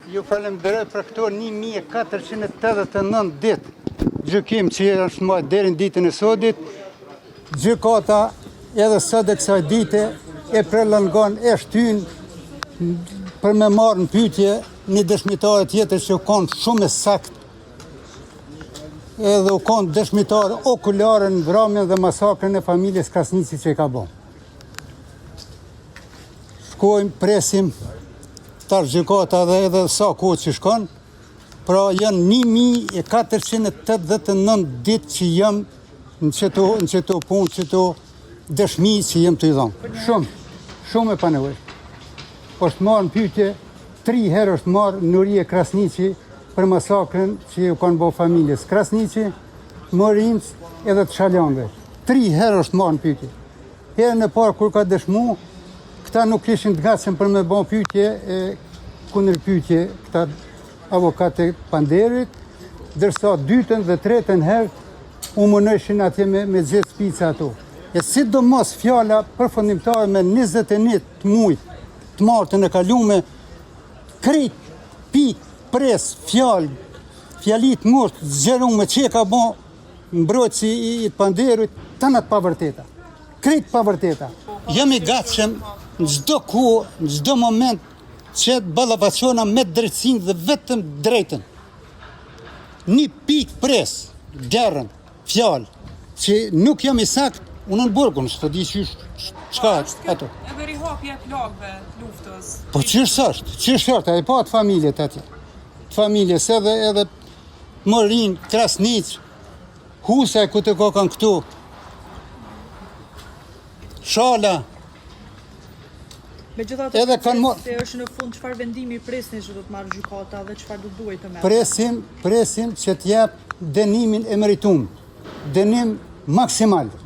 Ju falemderoj për këto 1489 ditë gjykim që është mbajt deri në ditën e sodit. Gjykata edhe sot e kësaj dite e prolongon e shtyn për me marrë në pyetje një dëshmitare tjetër që u konë shumë e sakt edhe u konë dëshmitare okulare në vramjen dhe masakrën e familjes Krasniqi që e ka bo. Shkojmë, presim, tash gjykata edhe edhe sa kohë që shkon, pra janë 1489 ditë që jam në qëto, në qëto punë, qëto dëshmi që jam tu i dhonë. Shumë, shumë e panevojshme. Është marrë në pyetje, tri herë është marrë Nurije Krasniqi për masakrën që ju kanë bo familjes Krasniqi, Morinc edhe të Shaljanve. Tri herë është marrë në pyetje. Herën e parë kur ka dëshmu, këta nuk ishin të gatshëm për me bo pyetje e kundërpyetje këta avokatë e pandehurit, ndërsa dytën dhe tretën herë u munojshin atje me, me gjithë spica ato. E sidomos fjala përfundimtare me 21 të mujt, të martën e kalume, krejt pik, pres, fjalë, fjali të ngusht, zgjerume që e ka bo Mbrojtësi i të pandehurit, tana të pavërteta. Krejt të pavërteta. Jam i gatshëm në çdo kohë, në çdo moment që të ballafaqohna me drejtësinë dhe vetëm drejtën. Një pikë pres, derën, fjalë, që nuk jam i saktë, unë në burg, unë s'po di qysh, çka po, ato. Edhe rihapja e plagëve të luftës. Po qysh s'është, qysh është, e patë familjet atje. Të familjes edhe edhe Morinë, Krasniq, Husaj ku të kokan këtu, Shala, Megjithatë, edhe kanë marrë se është në fund çfarë vendimi presni që do të marrë gjykata dhe çfarë do të duhej të merrte? Presim, presim që të jap dënimin e meritum. Dënim maksimal.